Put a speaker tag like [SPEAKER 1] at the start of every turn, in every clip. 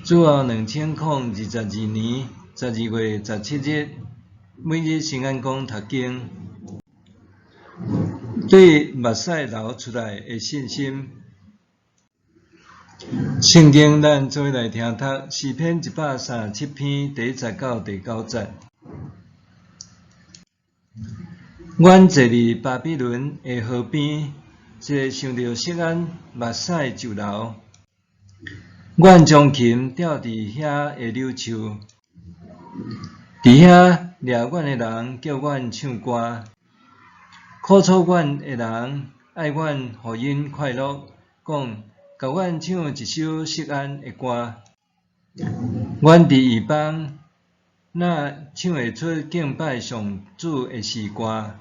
[SPEAKER 1] 主後2022年12月17日，每日聖安講讀經，對目屎流出來的信心。聖經咱做伙來聽讀詩篇137篇第一節到第九節。阮坐佇巴比倫的河邊，一想著錫安，目屎就流。阮將琴吊佇遐的柳樹，佇遐掠阮的人叫阮唱歌，苦楚阮的人愛阮予𪜶快樂，講，共阮唱一首錫安的歌。阮佇異邦，哪唱會出敬拜上主的詩歌？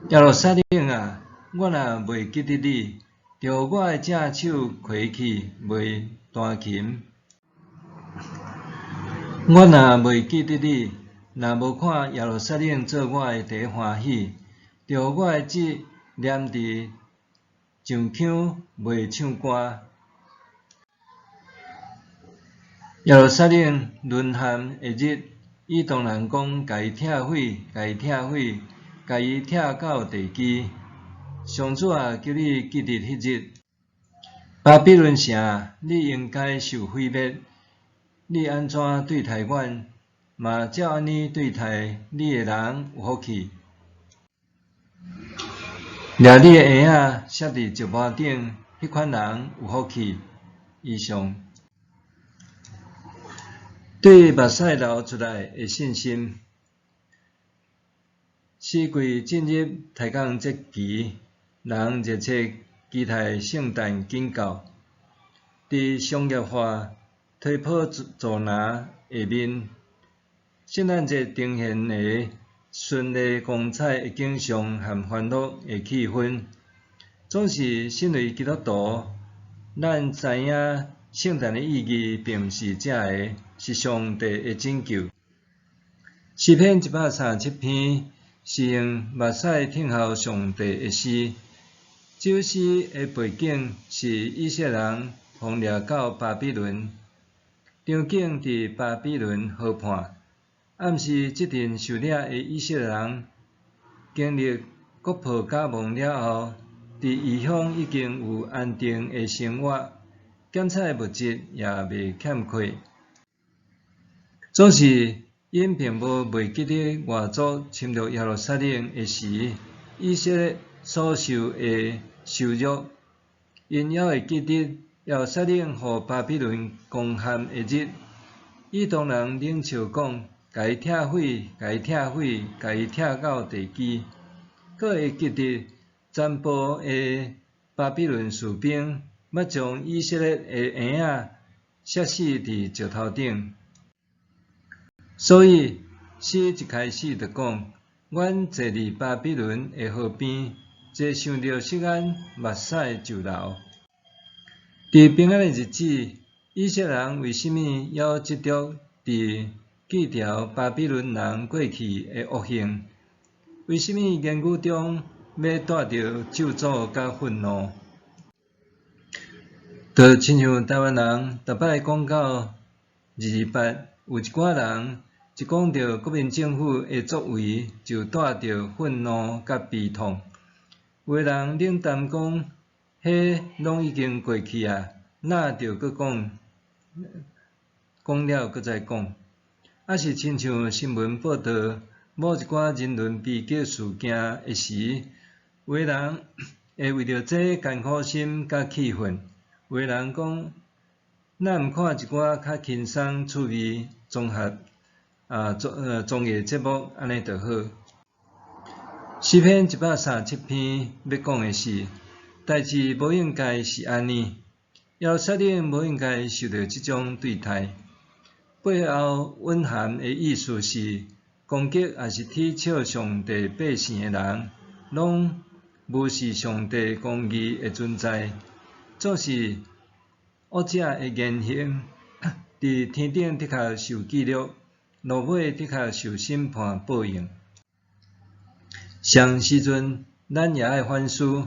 [SPEAKER 1] 耶路撒冷啊，我若袂記得你，就予我的正手虧去，袂彈琴。我若袂記得你，若無看耶路撒冷做我的第一歡喜，就予我的舌黏佇上腔，袂唱歌。耶路撒冷淪陷的日，以東人講，共伊拆毀，共伊拆毀，共伊拆到地基。上主啊，求你記得彼日。巴比倫城，你應該受毀滅。你按怎對待阮，嘛照按呢對待你的人有福氣。掠你的嬰仔摔佇石磨頂，彼款人有福氣。以上。對目屎流出來的信心。四季進入大港節期，人熱切期待聖誕緊到。佇商業化推波助瀾下面，聖誕節呈現的絢麗光彩的景象和歡樂的氣氛，總是身為基督徒，咱知影聖誕的意義並毋是這个，是上帝的拯救。詩篇137篇是用目屎聽候上帝的詩。這首詩的背景是以色列人予掠到巴比倫，場景佇巴比倫河畔，暗示這陣受掠的以色列人經歷國破家亡了後，佇異鄉已經有安定的生活，檢採物質也袂欠缺。總是𪜶並無袂記得外族侵略耶路撒冷的時，以色列所受的羞辱，𪜶猶會記得耶路撒冷予巴比倫攻陷的日。以東人冷笑講：共伊拆毀，共伊拆毀，共伊拆到地基。閣會記得殘暴的巴比倫士兵，欲將以色列的嬰仔摔死佇石頭頂。所以詩一開始就講：阮坐佇巴比倫的河邊，一想著錫安，目屎就流。佇平安的日子，以色列人為啥物猶執著佇記著巴比倫人過去的惡行？為啥物言語中欲帶著咒詛佮憤怒？就親像台灣人逐擺講到228，有一寡人一講著國民政府的作為，就帶著憤怒佮悲痛。有的人冷淡講，彼攏已經過去啊，哪著閣講？講了閣再講。抑是親像新聞報導某一寡人倫悲劇事件的時，有的人會為著這艱苦心佮氣憤。有的人講，咱毋看一寡較輕鬆趣味綜合啊綜呃綜藝節目，按呢就好。詩篇137篇欲講的是，代誌無應該是按呢，耶路撒冷無應該受著這種對待。背後蘊含的意思是，攻擊抑是恥笑上帝百姓的人，攏無視上帝公義的存在。總是惡者的言行，佇天頂的確受記錄，落尾的確受審判報應。啥時陣，咱也愛反思，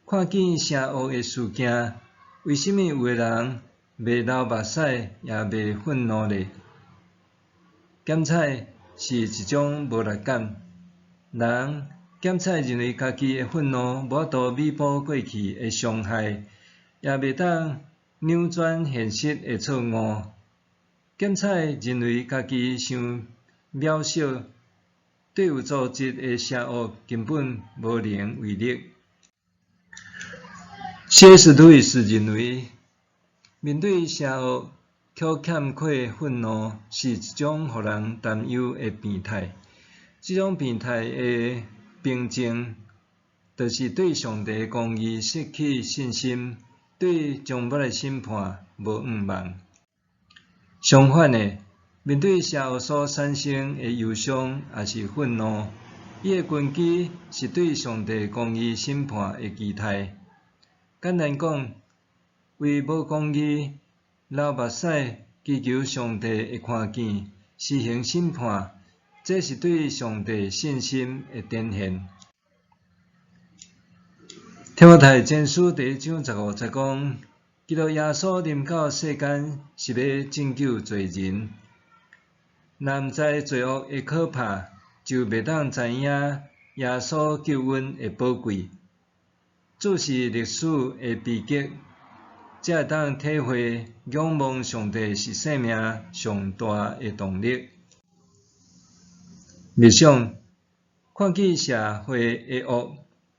[SPEAKER 1] 看見邪惡的事件，為啥物有的人袂流目屎，也袂憤怒咧。檢採是一種無力感，人檢採認為家己的憤怒無法度彌補過去的傷害，也袂當扭轉現實的錯誤。檢採認為家己傷渺小，對有組織的邪惡根本無能為力。C.S. 路易斯認為，面對邪惡卻欠缺憤怒，是一種予人擔憂的病態。這種病態的病症，就是對上帝公義失去信心，對終末的審判無向望。相反的，面對邪惡所產生的憂傷抑是憤怒，伊的根基是對上帝公義審判的期待。簡單講，為無公義流目屎，祈求上帝會看見，施行審判，這是對上帝信心的展現。提摩太前書第一章十五節講，基督耶穌臨到世間是欲拯救罪人。若毋知罪惡的可怕，就袂當知影耶穌救恩的寶貴。注視歷史的悲劇，才會當體會仰望上帝是生命上大的動力。默想，看見社會的惡，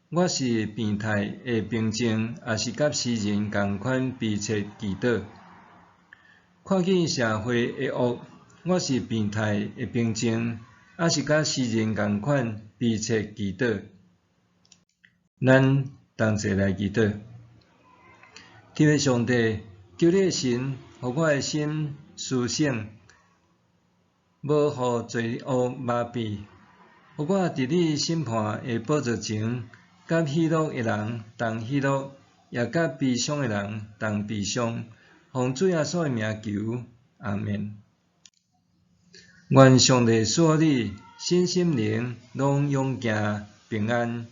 [SPEAKER 1] 我是病態的平靜，抑是佮詩人仝款悲切祈禱？看見社會的惡，我是病態的平靜，抑是佮詩人仝款悲切祈禱？咱同齊來祈禱。天父上帝，求你的神，予我的心甦醒，無予罪惡麻痹，予我佇你審判的寶座前，佮喜樂的人同喜樂，也佮悲傷的人同悲傷。奉主耶穌的名求，阿們。願上帝賜予你身心靈攏勇健平安。